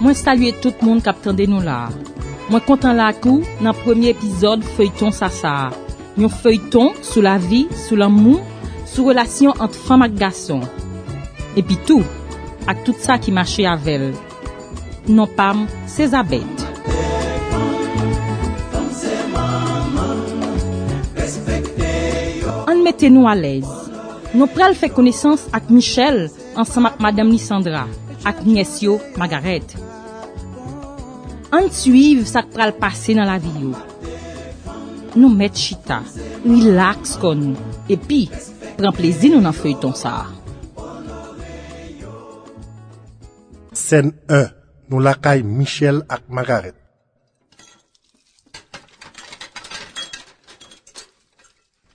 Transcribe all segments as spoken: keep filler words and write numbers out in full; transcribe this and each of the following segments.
Mwen salye tout moun k ap tande nou la a. Mwen kontan la ak ou nan premye epizòd feyton Sasa a. Yon feyton sou lavi, sou lanmou, sou relasyon ant fanm ak gason. Epi tou, ak tout sa ki mache avè l. Non pa m, se Zabèt. Ann mete nou alèz. Nou pral fè konesans ak Michel ansanm ak madanm li Sandra ak nyès yo Magarèt. Ann swiv sa k pral pase nan lavi yo. Nou mèt chita, rilaks kò nou, epi pran plezi nou nan feyton sa a. Sèn en. Nou lakay Michel ak Magarèt.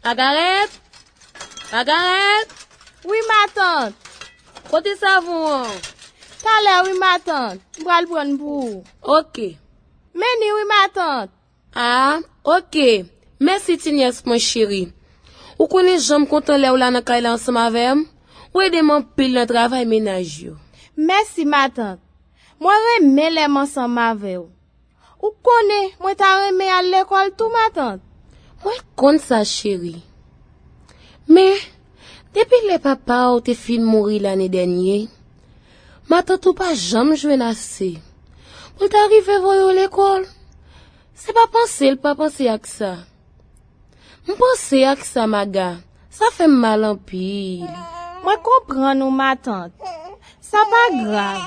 Magarèt! Magarèt! Wi, matant. Kote savon an? Talè, wi, matant. M pral pran l pou ou. Oke. Men ni, wi, matant. Ah, oke. Mèsi, ti nyès mwen cheri. Ou konnen jan m kontan lè w la nan kay la ansanm avè m. Ou ede m anpil nan travay menaj yo. Mèsi, matant. Mwen renmen lè m ansanm avè w. Ou konnen, mwen ta renmen al lekòl tou, matant. Mwen konn sa, cheri. Men, depi lè papa w te fin mouri lane dènye, matant ou pa janm jwenn ase pou l ta rive voye w lekòl. Se pa panse l pa panse ak sa. M panse ak sa, Maga. Sa fè m mal anpil. Mwen konprann ou, matant. Sa pa grav.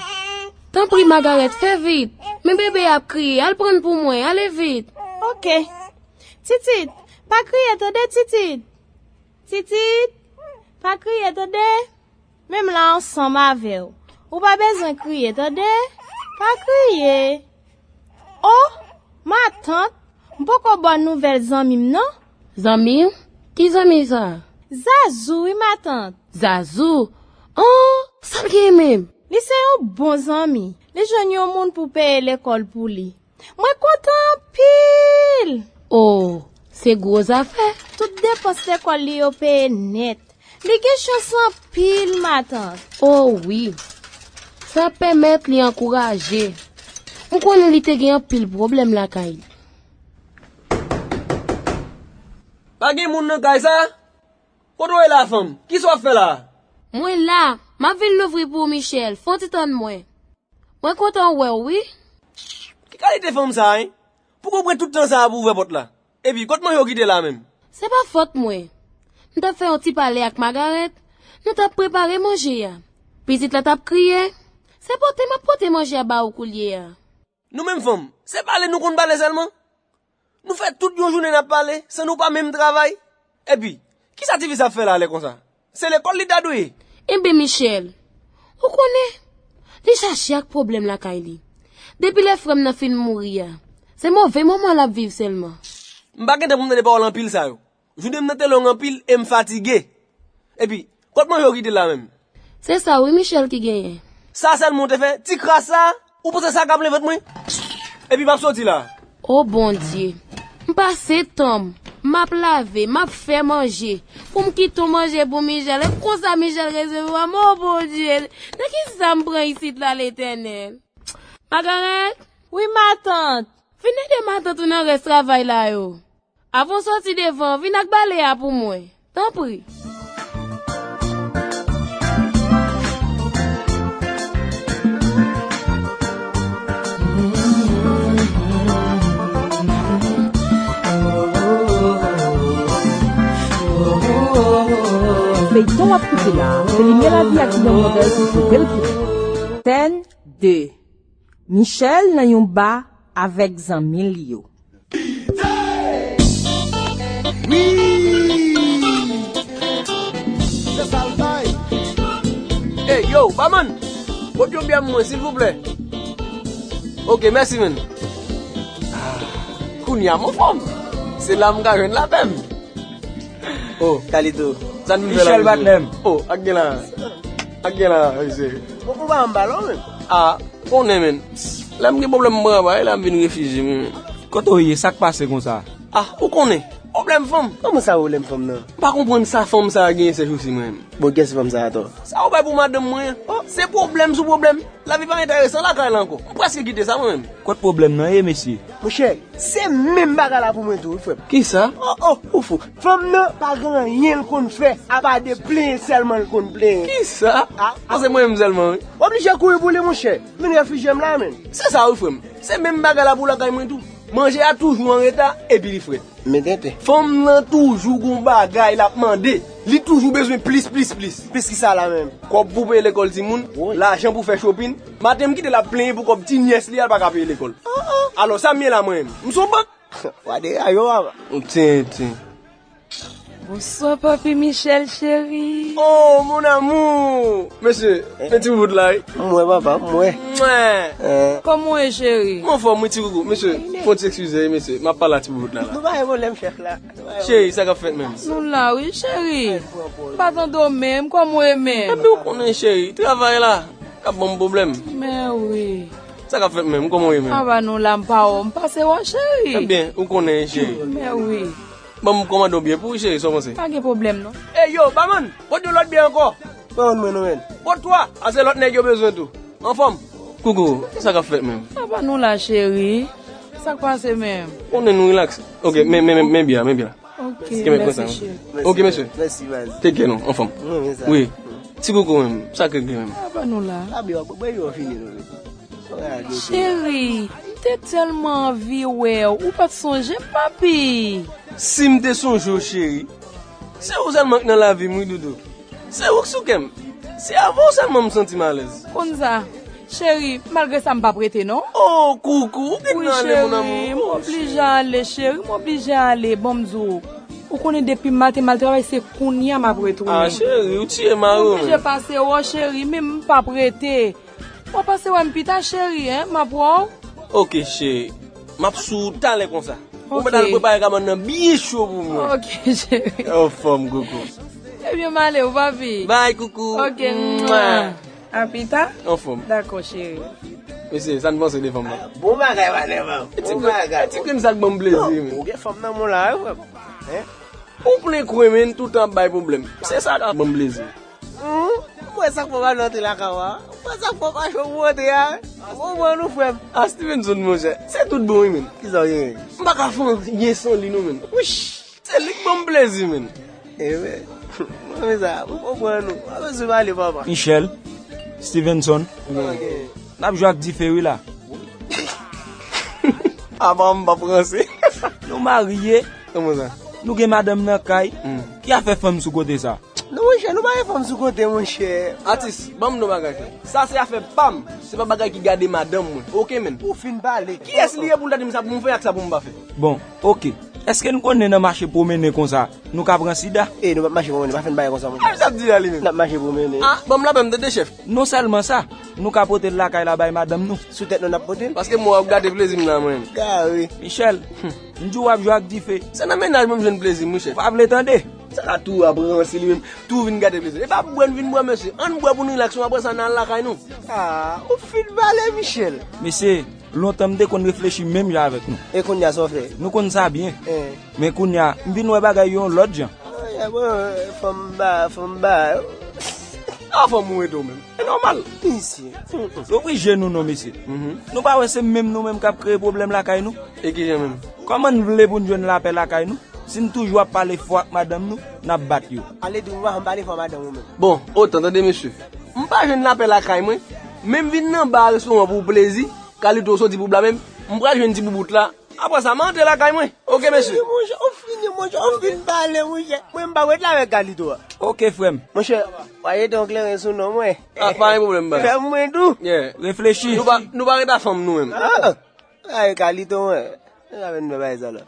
Tanpri, Magarèt, fè vit. Men bebe a ap kriye. Al pran l pou mwen. Ale vit. Oke. Titit, pa kriye, tande, Titit. Titit, pa kriye, tande. Men m la ansanm avè w. Ou pa bezwen kriye, tande. Pa kriye. O, matant, m poko ba w nouvèl zanmi m, non. Zanmi w? Ki zanmi sa? Zazou, wi, matant. Zazou? O, sa l gen menm? Li se yon bon zanmi. Li jwenn yon moun pou peye lekòl pou li. Mwen kontan anpil! O, se gwo zafè. Tout depans lekòl li yo peye nèt. Li gen chans anpil, matant. O wi. Sa pèmèt li ankouraje. M konnen li te gen anpil pwoblèm lakay li. Pa gen moun nan kay sa? Kote w ye la, fanm? Kisa w ap fè la a? Mwen la. M ap vin louvri pou ou, Michel. Fè yon ti tann mwen. Mwen kontan wè w, wi. Ki kalite fanm sa a, en? Pouki w pran tout tan sa a pou w ouvè pòt la? Epi, kot manje w kite la menm? Se pa fòt mwen. M t ap fè yon ti pale ak Magarèt. Nou t ap prepare manje a. Pitit la t ap kriye. Se pote m ap pote manje a ba ou koulye a. Nou menm fanm, se pale nou konn pale sèlman? Nou fè tout yon jounen n ap pale, san nou pa menm travay. Epi, kisa tifi sa ap fè la lè konsa? Se lekòl li ta dwe ye. Enben, Michel, ou konnen, li chache ak pwoblèm lakay li. Depi lè frè m nan fin mouri a, se move moman l ap viv sèlman. M pa gentan pou m tande pawòl anpil sa yo. Jounen m nan te long anpil e m fatige. Epi, kot manje w kite la menm? Se sa wi, Michel ki genyen. Sa sèlman w te fè? Ti kras sa? Ou panse sa ka plen vant mwen? Epi m ap soti la. O Bondye, m pase tan m, m ap lave, m ap fè manje, pou m kite w manje pou Michel. E konsa Michel resevwa m, o Bondye, nan ki sa m pran isit la, Letènèl? Magarèt? Wi, matant. Vin ede matant ou nan rès travay la yo. Avan w soti devan, vin ak bale a pou mwen. Tanpri. Feyton w ap koute la, se limyè lavi ak Guillaume Model ki pote l pou ou. Sèn de. Michel nan yon ba avèk zanmi l yo. Wi! Se sa l bay. Ey, yo, baman! Pot yon byè pou mwen, silvouplè. Oke, mèsi, menn. Ah, kounye a m anfòm. Se la m ka jwenn lapè m. Oh, Kalito, sa n vin fè la, Michel, mesye? Patnè m. Oh, ak gen la. Ak gen la, mesye. Bon, ou pa ban m balon, menn? Ah, konnen, menn. Lè m gen pwoblèm, m pran bay, la m vin refijye m, menn. Kote w ye? Sa k pase konsa? Ah, ou konnen. Pwoblèm fanm. Kòman sa, pwoblèm fanm nan? M pa konprann sa fanm sa a genyen sèjousi, mwen menm. Bon, kiyès fanm sa a, atò? Sa ou bay pou madanm mwen an. Oh, Se pwoblèm sou pwoblèm. Lavi pa enteresan lakay la ankò. M prèske kite sa mwen menm. Kot pwoblèm nan ye, mesye? Monchè, se menm bagay la pou mwen tou, wi, frè m. Kisa? Oh, oh, ou fou. Fanm nan pa gen anyen l konn fè, apa de plenyen sèlman l konn plenyen. Kisa? Ah, ah. Sa se mwen menm sèlman, wi. W oblije kouri pou li, monchè. Vin refijye m la, menm. Se sa, wi, frè m. Se menm bagay la pou lakay mwen tou. Manje a toujou an reta, epi li frèt. Men tenten. Fanm nan toujou gon bagay l ap mande. Li toujou bezwen plis, plis, plis. Plis ki sa la menm? Kòb pou peye lekòl timoun, woy, lajan pou fè chopin. Maten m kite l ap plenyen pou kòb ti nyès li a, l pa ka peye lekòl. Oh, oh. Alò, sa m ye la mwen menm? M son bank? Wa de rayon, papa. Tenten. Bonswa, papi Michel cheri. Oh, mon amour! Mesye, men ti bout la, wi. M wè, papa, m wè. Mwen. Eh. Kòman w ye, cheri? M anfòm, wi, ti koukou. Mesye, fò ti eskize, wi, mesye. M ap pale a ti bout la, la. Nou pa gen pwoblèm, chèf la. Nou pa gen pwoblèm. Cheri, sa k ap fèt menm? Nou la, wi, cheri. M pa tande w menm. Kòman w ye menm? Ebyen, ou konnen, cheri. Travay la k ap ban m pwoblèm. Men wi. Sa k ap fèt menm? Kòman w ye menm? Apa nou la, m pa wè w. M pase wè w, cheri. Ebyen, ou konnen, cheri. Men wi. Ban m kòmande w byen pou wi, cheri, sa w panse? Pa gen pwoblèm, non. Ey, yo, bamann, pot yon lòt byè ankò. Bamann mwen, non, menn. Pot twa, a se lòt nèg yo bezwen tou. Anfòm. Koukou, sa k ap fèt menm? Apa nou la, cheri? Sa k pase menm? Konnen nou rilaks. Ok, men, men, men, men byè, men byè. Ok, kenbe mèsi, cheri. Ok, mesye. Mèsi, baz. Take care, non, anfòm. Mwen renmen sa. Wi. Ti koukou menm, sa k regle menm? Apa nou la? Abi, w ap bwè yo fini, non, men. Cheri, m te tèlman anvi wè w, ou pa t sonje m, papi. Si m te sonje w, cheri, se ou sèlman k nan lavi m, wi, doudou. Se ou k sou kè m. Se avè w sèlman m santi m alèz. Konn sa, cheri, malgre sa m p ap rete, non. Oh, koukou, ou gen nan ale, mon amour. Wi, cheri, m oblije ale, cheri, m oblije ale. Bon, m di w, ou konnen depi maten m al travay, se kounye a m ap retounen. Ah, cheri, ou tiye mari w, menm. M oblije pase wè w, cheri, men m p ap rete. W a pase wè m pita, cheri, en, m ap wè w. Ok, cheri. M ap sou ou talè konsa. Ou mèt al prepare kabann nan byen cho pou mwen. Ok, cheri. Anfòm, koukou. Ebyen, m ale, wi, papi. Bye, koukou. Ok, mwa. A pita. Anfòm. Dakò, cheri. Mesye, sa n panse de fanm nan? Bon bagay, manèv. Bon bagay. Ti grenn sa k ban m plezi, men. Ou gen fanm nan men w la, wi, frè m. Hein? Ou plen kwen, men, toutan ap bay pwoblèm. Se sa k ap ban m plezi. Hum, m wè sa k fè w pa vle antre lakay ou a. M wè sa k fè w pa cho pou antre a. M konprann ou, frè m. Ah, Stevenson, monchè, se tout bon, wi, menn. Kisa w genyen? M pa ka fè anyen san li, non, menn. Wish! Se li k ban m plezi, menn. Ebyen, mwen, men sa, m konprann ou. Pa bezwen pale, papa. Michel, Stevenson, n ap jwe ak dife, wi, la. Apa m p ap ranse. Nou marye. Kòman sa? Nou gen madanm nan kay. Hmm. Ki afè fanm sou kote sa? Non, monchè, nou pa gen fanm sou kote, monchè. Atis, ban m di w bagay, frè. Sa se afè pa m. Se pa bagay ki gade madanm mwen. Oke, menn. Ou fin pale. Kiyès li ye pou l ta di m sa pou m fè ak sa pou m pa fè? Bon, oke. Èske n konnen nan mache pwomennen konsa, nou ka pran sida? E, nou p ap mache pwomennen, pa fè n bagay konsa, monchè. A, sa ap di la li menm. N ap mache pwomennen. A, ban m lapè m tande, chèf. Non sèlman sa, nou ka pote l lakay la bay madanm nou. Sou tèt nou n ap pote l? Paske mwen w ap gate plezi m la, mwen menm. Gary. Michel, m di w ap jwe ak dife. Se nan mennaj mwen m jwenn plezi m, wi, chèf. Pa vle tande. Sa la tou ap ranse li menm. Tou vin gate plezi. E pa bwè n vin bwè, mesye. Ann bwè pou n rilaks, apre sa n al lakay nou. Ah, ou fin pale, Michel. Mesye, lontan m te konn reflechi menm jan avèk nou. E kounye a sa w fè? Nou konn sa byen. Eh. Men kounye a, m vin wè bagay yo yon lòt jan. Ay, ay, bon, fò m ba, fò m ba. A fò m ou rete w menm. E nòmal. Mesye. Louvri je nou non, mesye. Mhm. Nou pa wè se menm nou menm k ap kreye pwoblèm lakay nou? E kijan menm? Kòman n vle pou n jwenn lapè lakay nou? Si n toujou ap pale fò ak madanm nou, n ap bat yo. Ale di w, m pa janm pale fò ak madanm ou menm. Bon, otan, tande mesye. M pa jwenn lapè lakay mwen, men m vin nan ba a restoran pou plezi, Kalito soti pou blamen m, m pral jwenn ti boubout la. Apre sa, m antre lakay mwen. Oke, mesye. Monchè, ou fini, monchè, ou fin pale, monchè. Mwen, m pa ret la avèk Kalito a. Oke, frè m. Monchè, w a jete yon kleren sou non mwen. Ah, pa gen pwoblèm, baz. Fè mwen tou. Yeah. Reflechi. Nou pa, nou pa ret a fanm nou menm. Ah. Ay, Kalito, mwen. Sa vin fè bagay sa la.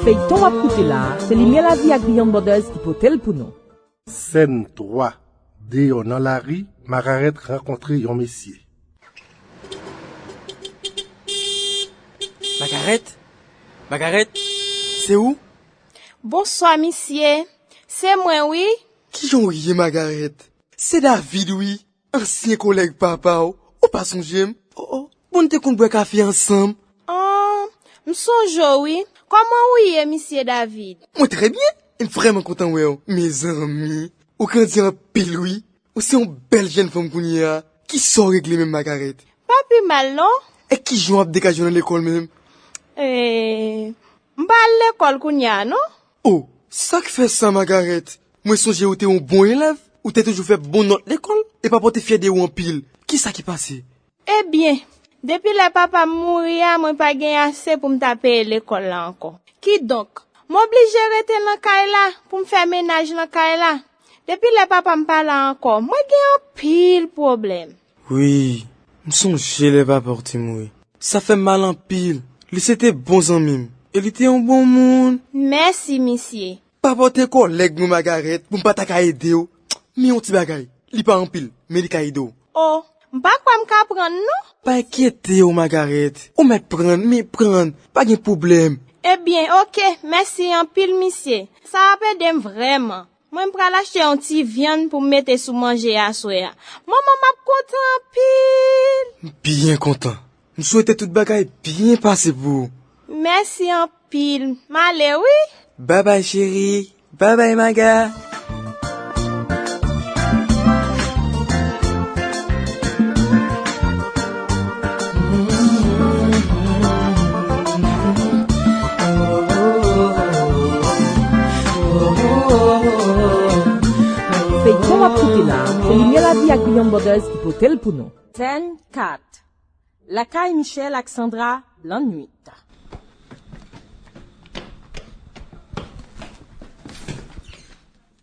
Feyton w ap koute la, se Limyè Lavi ak Beyond Borders ki pote l pou nou. Sèn twa. Deyò nan lari, Magarèt rankontre yon mesye. Magarèt? Magarèt? Se ou? Bonswa, misye. Se mwen, wi. Kijan w ye, Magarèt? Se David, wi. Ansyen kolèg papa w. Ou pa sonje m? Oh, oh. Bon, n te konn bwè kafe ansanm. Ah, m sonje w, wi. Kòman ou ye, misye David? Mwen trè byen. M vrèman kontan wè w. Mezanmi, ou grandi anpil, wi. Ou se yon bèl jèn fanm kounye a. Kisa w regle menm, Magarèt? Pa pi mal, non. E kijan w ap dekaje w nan lekòl menm? E, m pa al lekòl kounye a, non. Oh, sa k fè sa, Magarèt? Mwen sonje ou te yon bon elèv, ou te toujou fè bon nòt lekòl, e papa w te fyè de ou anpil. Kisa ki pase? Ebyen, depi lè papa m mouri a, mwen pa gen ase pou m ta peye lekòl la ankò. Kidonk, m oblije rete nan kay la pou m fè menaj nan kay la. Depi lè papa m pa la ankò, mwen gen anpil pwoblèm. Wi, m sonje lè papa w te mouri. Sa fè m mal anpil. Li se te bon zanmi m, e li te yon bon moun. Mèsi, misye. Papa w te kòlèg mwen, Magarèt, pou m pa ta ka ede w. Men yon ti bagay. Li pa anpil, men li ka ede w. Oh, m pa kwè m ka pran l, non. Pa enkyete w, Magarèt. Ou mèt pran l, men pran l. Pa gen pwoblèm. Ebyen, oke, mèsi anpil, misye. Sa ap ede m vrèman. Mwen, m pral achte yon ti vyann pou m mete sou manje aswè a. Manman m ap kontan anpil. M byen kontan. M swete tout bagay byen pase pou ou. Mèsi anpil. M ale, wi. Babay, cheri. Babay, Maga. Feyton w ap koute la, se Limyè Lavi ak Beyond Borders ki pote l pou nou. Sèn kat. Lakay Michel ak Sandra, lannwit.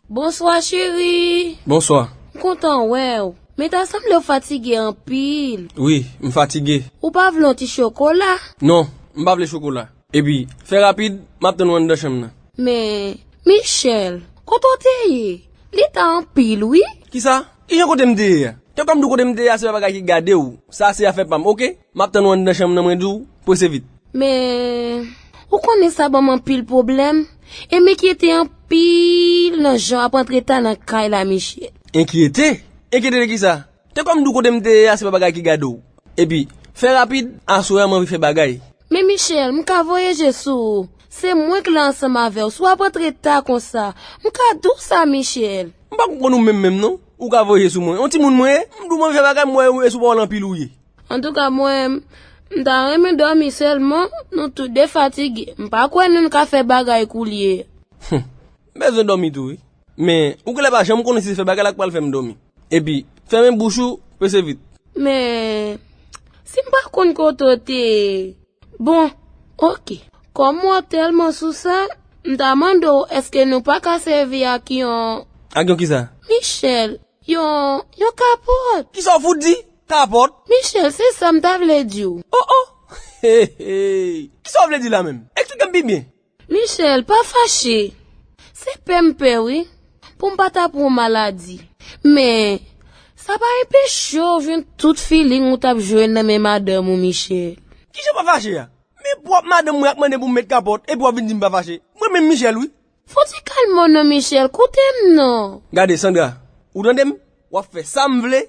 Bonswa, cheri. Bonswa. M kontan wè w. Men ta sanble w fatige anpil. Wi, m fatige. Ou pa vle yon ti chokola? Non, m pa vle chokola. Epi, fè rapid, m ap tann ou anndan chanm nan. Men, Michel, kote w te ye? Li ta anpil, wi. Kisa? Kijan kote m te ye a? Te kòm di w kote m te ye a, se pa bagay ki gade w. Sa se afè pa m, oke? M ap tann ou anndan chanm nan, mwen di w, prese vit. Men, ou konnen sa ban m anpil pwoblèm. E m enkyete anpil nan jan w ap antre ta nan kay la, Michel. Enkyete? Enkyete de kisa? Te kòm di w kote m te ye a, se pa bagay ki gade w. Epi, fè rapid, aswè a m anvi fè bagay. Men Michel, m ka voye je sou ou. Se mwen k la ansanm avè w. Si w ap antre ta konsa, m ka di w sa, Michel. M pa konprann ou menm menm non. Ou ka voye je sou mwen. Yon timoun mwen ye, m di w m anvi fè bagay, m wè e sou pawòl anpil ou ye. Antouka, mwen, m ta renmen dòmi sèlman, nou tou de fatige. M pa kwè nou ka fè bagay koulye. Humm, m bezwen dòmi tou, wi. Men, ou genlè pa janm konnen si se fè bagay la k pral fè m dòmi. Epi, fèmen bouch ou, prese vit. Men, si m pa konn kote w te ye. Bon, oke. Kòm w tèlman sou sa, m ta mande w, èske nou pa ka sèvi ak yon... Ak yon kisa? Michel, yon, yon kapòt. Kisa w fout di? Kapòt? Michel, se sa m ta vle di w. Oh, oh! Hey, hey! Kisa w vle di la menm? Eksplike m pi byen. Michel, pa fache. Se pè m pè wi, pou m pa ta pran maladi. Men, sa pa enpeche w jwenn tout feeling ou t ap jwenn nan men madanm ou, Michel. Kijan pa fache a? Men pwòp madanm mwen ak mande pou m met kapòt, epi w ap vin di m pa fache. Mwen menm Michel wi. Fò ti kalme w non, Michel, koute m non. Gade, Sandra, ou tande m? W ap fè sa m vle,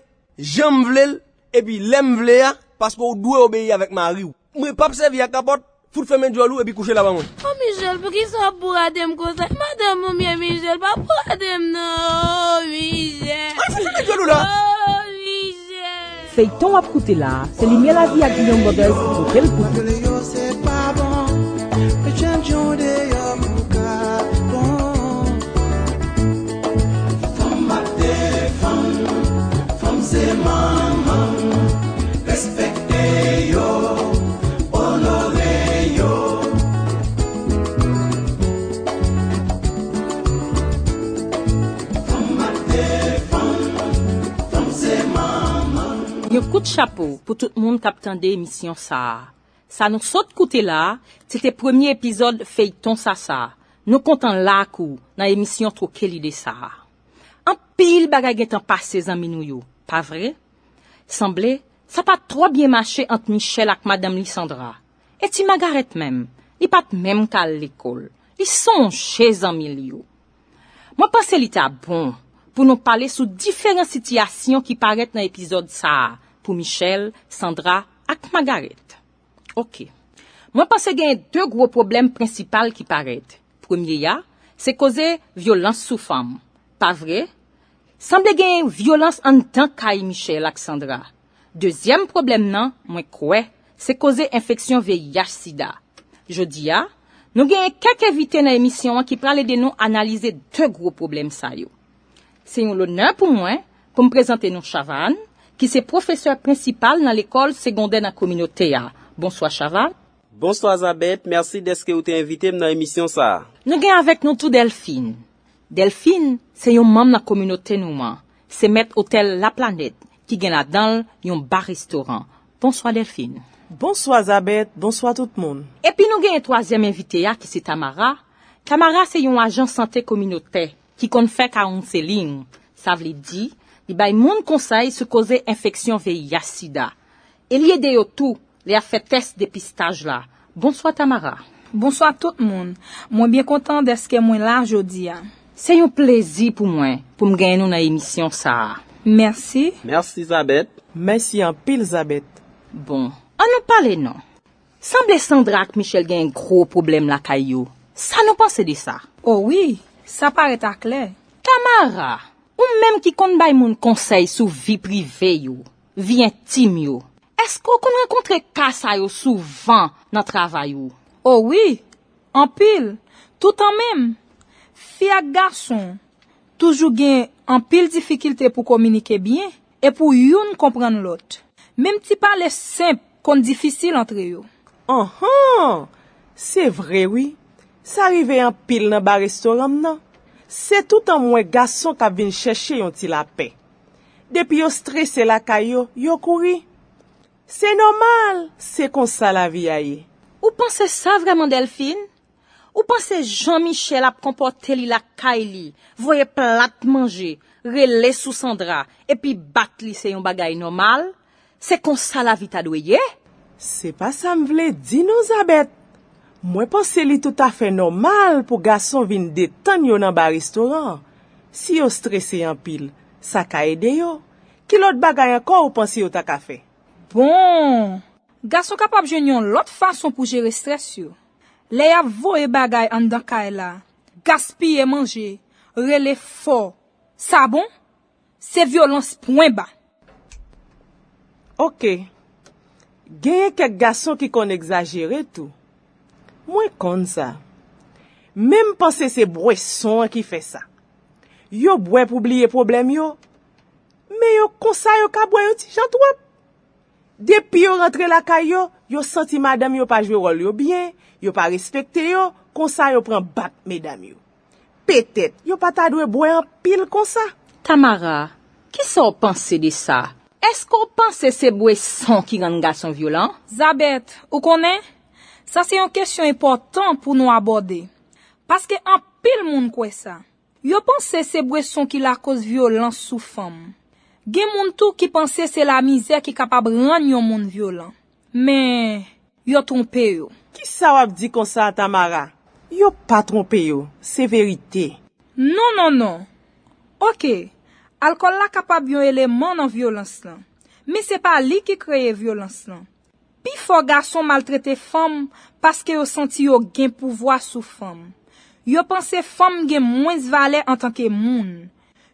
jan m vle l, epi lè m vle a, paske w dwe obeyi avèk mari w. Mwen p ap sèvi ak kapòt, fout fèmen djòl ou epi kouche la ban mwen. Oh, Michel, poukisa w ap bourade m konsa? Madanm ou m ye, Michel, pa bourade m non, oh, Michel. Al fout fèmen djòl ou la. Oh, Michel. Feyton w ap koute la a, se Limyè Lavi ak Guillaume Borders ki pote l pou nou. Yo se pa bon, met jènjan w deyò pou ka bon. Fanm ap defann, fanm se manman, respekte yo, onore yo. Fanm ap defann, fanm se manman. Yon kout chapo pou tout moun k ap tande emisyon sa a. Sa nou sot koute la a, se te premye epizòd feyton Sasa a. Nou kontan la ak ou nan emisyon Twoke Lide sa a. Anpil bagay gentan pase zanmi nou yo, pa vre? Sanble, sa pa t twò byen mache ant Michel ak madanm li Sandra. E ti Magarèt menm, li pa t menm ka al lekòl. Li sonje zanmi l yo. Mwen panse li ta bon pou nou pale sou diferan sitiyasyon ki parèt nan epizòd sa a pou Michel, Sandra ak Magarèt. Oke. Mwen panse genyen de gwo pwoblèm prensipal ki parèt. Premye a, se koze vyolans sou fanm. Pa vre? Sanble genyen vyolans anndan kay Michel ak Sandra. Dezyèm pwoblèm nan, mwen kwè, se koze enfeksyon V I H sida. Jodi a, nou genyen kèk envite nan emisyon an ki pral ede nou analize de gwo pwoblèm sa yo. Se yon lonè pou mwen pou m prezante nou Chavannes, ki se pwofesè prensipal nan lekòl segondè nan kominote a. Bonswa, Chavannes. Bonswa, Zabèt. Mèsi dèske ou te envite m nan emisyon sa a. Nou gen avèk nou tou Delphine. Delphine se yon manm nan kominote nou an. Se mèt otèl Laplanèt, ki gen ladan l yon ba restoran. Bonswa, Delphine. Bonswa, Zabèt. Bonswa, tout moun. Epi nou genyen twazyèm envite a, ki se Tamara. Tamara se yon ajan sante kominotè ki konn fè kawonseling. Sa vle di, li bay moun konsèy sou koze enfeksyon V I H sida. E li ede yo tou lè y ap fè tès depistaj la. Bonswa, Tamara. Bonswa, tout moun. Mwen byen kontan dèske mwen la jodi a. Se yon plezi pou mwen pou m genyen nou nan emisyon sa a. Mèsi. Mèsi, Zabèt. Mèsi anpil, Zabèt. Bon, ann nou pale non. Sanble Sandra ak Michel gen gwo pwoblèm lakay yo. Sa nou panse de sa? O wi, sa parèt aklè. Tamara, ou menm ki konn bay moun konsèy sou vi prive yo, vi entim yo, èske w konn rankontre ka sa yo souvan nan travay ou? O wi, anpil. Toutan menm, fi ak gason toujou gen anpil difikilte pou kominike byen e pou youn konprann lòt. Menm ti pale senp konn difisil antre yo. Anhan! Se vre wi. Sa rive anpil nan ba restoran m nan. Se toutan m wè gason k ap vin chèche yon ti lapè. Depi yo strese lakay yo, yo kouri. Se nòmal, se konsa lavi a ye. Ou panse sa vrèman, Delphine? Ou panse jan Michel ap konpòte li lakay li, voye plat manje, rele sou Sandra, epi bat li se yon bagay nòmal? Se konsa lavi ta dwe ye? Se pa sa m vle di non, Zabèt. Mwen panse li toutafè nòmal pou gason vin detann yo nan ba restoran an. Si yo strese anpil, sa ka ede yo. Ki lòt bagay ankò ou panse yo ta ka fè? Bon, gason kapab jwenn yon lòt fason pou jere estrès yo. Lè y ap voye bagay anndan kay la, gaspiye manje, rele fò, sa bon? Se vyolans pwen ba. Oke. Genyen kèk gason ki konn egzajere tou. Mwen konn sa. Men m panse se bweson an ki fè sa. Yo bwè pou bliye pwoblèm yo, men yo konsa yo ka bwè yon ti jan twòp. Depi yo rantre lakay yo, yo santi madanm yo pa jwe wòl yo byen, yo pa respekte yo, konsa yo pran bat medam yo. Petèt, yo pa ta dwe bwè anpil konsa. Tamara, kisa w panse de sa? Èske w panse se bweson ki rann gason vyolan? Zabèt, ou konnen, sa se yon kesyon enpòtan pou nou abòde. Paske anpil moun kwè sa. Yo panse se bweson ki lakòz vyolans sou fanm. Gen moun tou ki panse se lamizè ki kapab rann yon moun vyolan. Men, yo twonpe yo. Kisa w ap di konsa, Tamara? Yo pa twonpe yo, se verite. Non, non, non. Oke, alkòl la kapab yon eleman nan vyolans lan, men se pa li ki kreye vyolans lan. Pifò gason maltrete fanm paske yo santi yo gen pouvwa sou fanm. Yo panse fanm gen mwens valè antanke moun.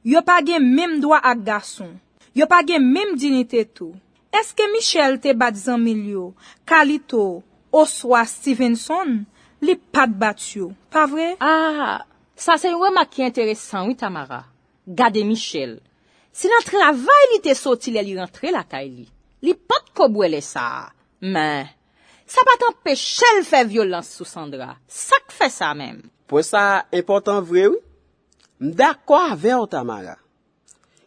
Yo pa gen menm dwa ak gason. Yo pa gen menm diyite tou. Èske Michel te bat zanmi l yo, Carlito, oswa Stevenson? Li pa t bat yo, pa vre? Ah, sa se yon remak ki enteresan, wi, Tamara. Gade Michel. Se nan travay li te soti lè li rantre lakay li. Li potko bwè lè sa a. Men, sa pa t anpeche l fè vyolans sou Sandra. Sa k fè sa menm? Pwen sa a enpòtan vre, wi. M dakò avè w, Tamara.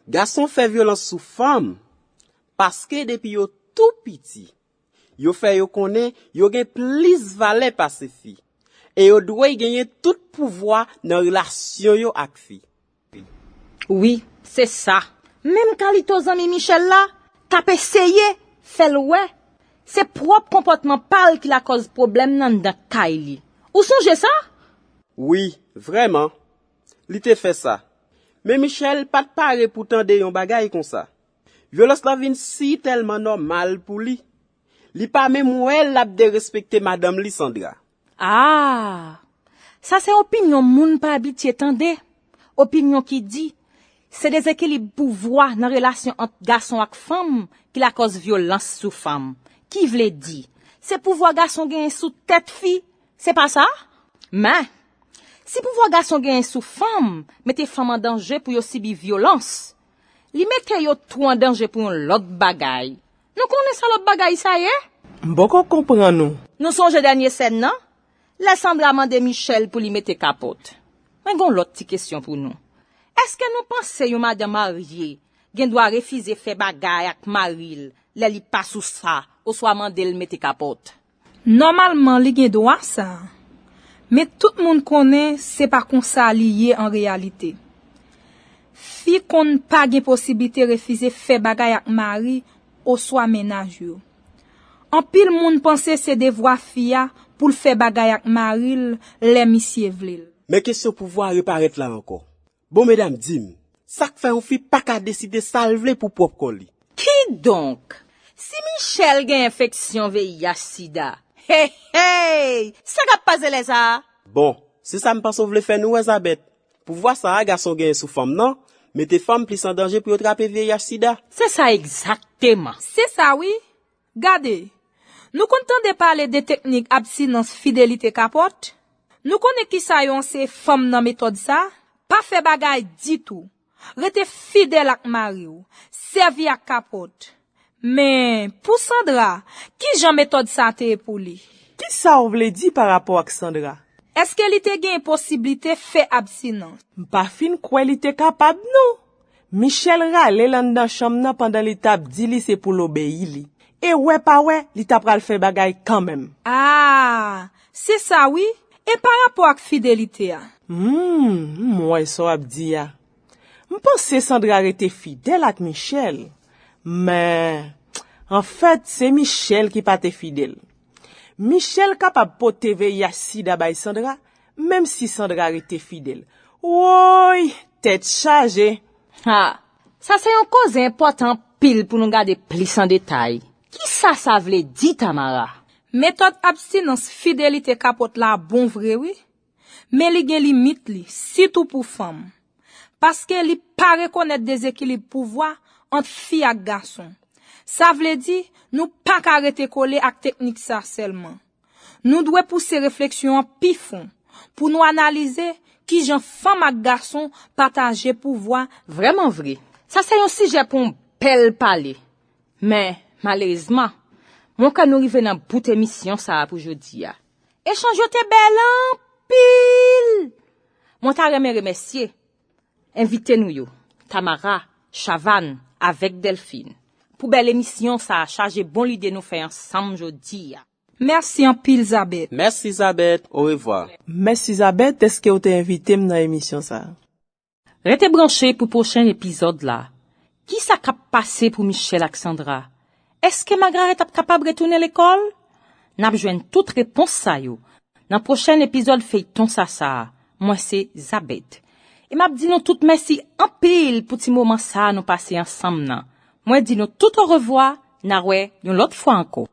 Gason fè vyolans sou fanm paske depi yo tou piti, yo fè yo konnen yo gen plis valè pase fi, e yo dwe genyen tout pouvwa nan relasyon yo ak fi. Wi, se sa. Menm Carlito, zanmi Michel la, t ap eseye fè l wè se pwòp konpòtman pa l ki lakòz pwoblèm nan anndan kay li. Ou sonje sa? Wi, vrèman. Li te fè sa. Men Michel pa t pare pou tande yon bagay konsa. Vyolans lan vin si tèlman nòmal pou li. Li pa menm wè l ap derespekte madanm li, Sandra. Ah! Sa se opinyon moun pa abitye tande. Opinyon ki di, se dezekilib pouvwa nan relasyon ant gason ak fanm ki lakòz vyolans sou fanm. Ki vle di, se pouvwa gason genyen sou tèt fi, se pa sa? Men, si pouvwa gason genyen sou fanm mete fanm an danje pou yo sibi vyolans, li mete yo tou an danje pou yon lòt bagay. Nou konnen sa lòt bagay sa ye? M poko konprann ou. Nou sonje dènye sèn nan? Lè Sandra mande Michel pou li mete kapòt. Mwen gen yon lòt ti kesyon pou nou. Èske nou panse yon madanm marye gen dwa refize fè bagay ak mari l lè li pa sou sa oswa mande l mete kapòt? Nòmalman li gen dwa sa a. Men tout moun konnen se pa konsa li ye an reyalite. Fi konn pa gen posiblite refize fè bagay ak mari oswa mennaj yo. Anpil moun panse se devwa fi a pou l fè bagay ak mari l lè misye vle l. Men kesyon pouvwa a reparèt la ankò. Bon medam, di m, sa k fè yon fi pa ka deside sa l vle pou pwòp kò li? Kidonk, si Michel gen enfeksyon V I H sida, hey hey! Sa k ap pase lè sa a? Bon, se sa m panse w vle fè nou wè, Zabèt. Pouvwa sa a gason genyen sou fanm nan, mete fanm plis an danje pou yo trape V I H sida. Se sa egzakteman. Se sa wi. Gade, nou konn tande pale de teknik abstinans fidelite kapòt? Nou konnen kisa yo anseye fanm nan metòd sa? Pa fè bagay ditou. Rete fidèl ak mari w. Sèvi ak kapòt. Men, pou Sandra, kijan metòd sa te ye pou li? Kisa w vle di parapò ak Sandra? Èske li te gen posiblite fè abstinans? M pa fin kwè li te kapab non. Michel rale l anndan chanm nan pandan li t ap di li se pou l obeyi li. E wè pa wè, li ta pral fè bagay kanmenm. Ah! Se sa wi. E parapò ak fidelite a? Hmm, m wè sa w ap di a. M panse Sandra rete fidèl ak Michel. Men, anfèt, se Michel ki pa te fidèl. Michel kapab pote V I H sida bay Sandra, menm si Sandra rete fidèl. Woy, tèt chaje! Ha! Sa se yon koze enpòtan anpil pou nou gade plis an detay. Kisa sa vle di, Tamara? Metòd abstinans fidelite kapòt la bon vre wi. Men li gen limit li, sitou pou fanm. Paske li pa rekonèt dezekilib pouvwa ant fi ak gason. Sa vle di, nou pa ka rete kole ak teknik sa sèlman. Nou dwe pouse refleksyon an pi fon pou nou analize kijan fanm ak gason pataje pouvwa. Vrèman vre, sa se yon sijè pou yon bèl pale. Men, malerezman, mwen kwè nou rive nan bout emisyon sa a pou jodi a. Echanj yo te bèl anpil! Mwen ta renmen remèsye envite nou yo, Tamara, Chavanne avèk Delphine, pou bèl emisyon sa a chaje bon lide nou fè ansanm jodi a. Mèsi anpil Zabèt. Mèsi Zabèt, orevwa. Mèsi Zabèt dèske w te envite m nan emisyon sa a. Rete branche pou pwochen epizòd la. Kisa k ap pase pou Michel ak Sandra? Èske Margaret ap kapab retounen lekòl? N ap jwenn tout repons sa yo nan pwochen epizòd feyton sa sa a. Mwen se Zabèt. E m ap di nou tout mèsi anpil pou ti moman sa a nou pase ansanm nan. Mwen di nou tout orevwa, n a wè yon lòt fwa ankò.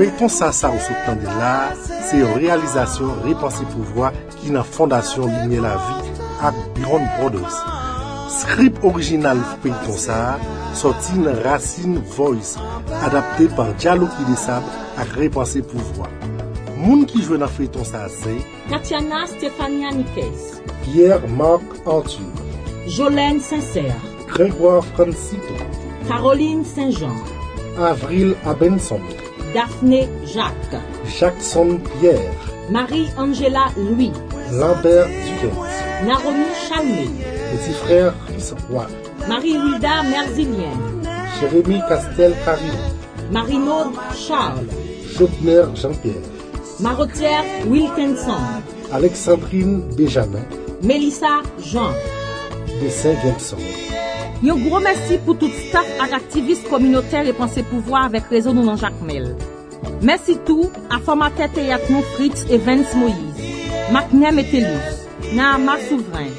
Feyton sa sa ou sot tande la a, se yon reyalizasyon Repanse Pouvwa ki nan Fondasyon Limyè Lavi ak Beyond Brothers. Script orijinal feyton sa a sòti nan Racine Voice, adapté par Dialoki Desab ak Repanse Pouvwa. Moun ki jwe nan feyton sa a se. Katiana Stefania Niquez. Pierre Marc Arthur. Jolène Sincère. Grégoire Francito. Caroline Saint-Jean. Avril Abenson. Daphné Jacques. Jackson Pierre. Marie Angela Louis. Lambert Duquette. Naromi Chalmé. Petit frère Chris Roy. Marie Wilda Merzilien. Jérémy Castel Carine. Marie Maud Charles. Jobner Jean-Pierre. Marotyè Wilkinson. Alexandrine Benjamin. Melissa Jean. Dessin Gelson. Yon gwo mèsi pou tout staf ak aktivis kominotè Repanse Pouvwa avèk rezo nou nan Jakmèl. Mèsi tou a fòmatè teyat nou Fritz Evans Moïse, Macner Metellus, Naama Souvren.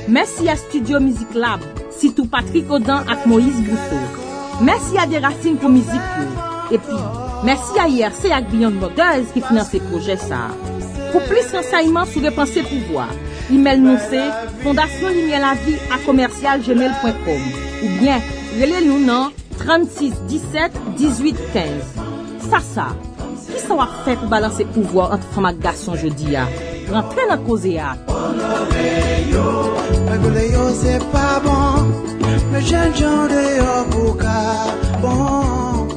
Mèsi a Studio Music Lab, sitou Patrick Odan ak Moïse Brousseau. Mèsi a Derasin pou mizik yo. Epi, mèsi a I R C ak Beyond Borders ki finanse pwojè sa a. Pou plis ransèyman sou Repanse Pouvwa, imèl nou se fondasyon limyè lavi a komèsyal gmail pwen kòm oubyen rele nou nan trannsis disèt dizuit kenz. Sasa, kisa w ap fè pou balanse pouvwa ant fanm ak gason jodi a? Rantre nan koze a. Mwen koule yo se pa bon. Men jèn jan deyò pou ka bon.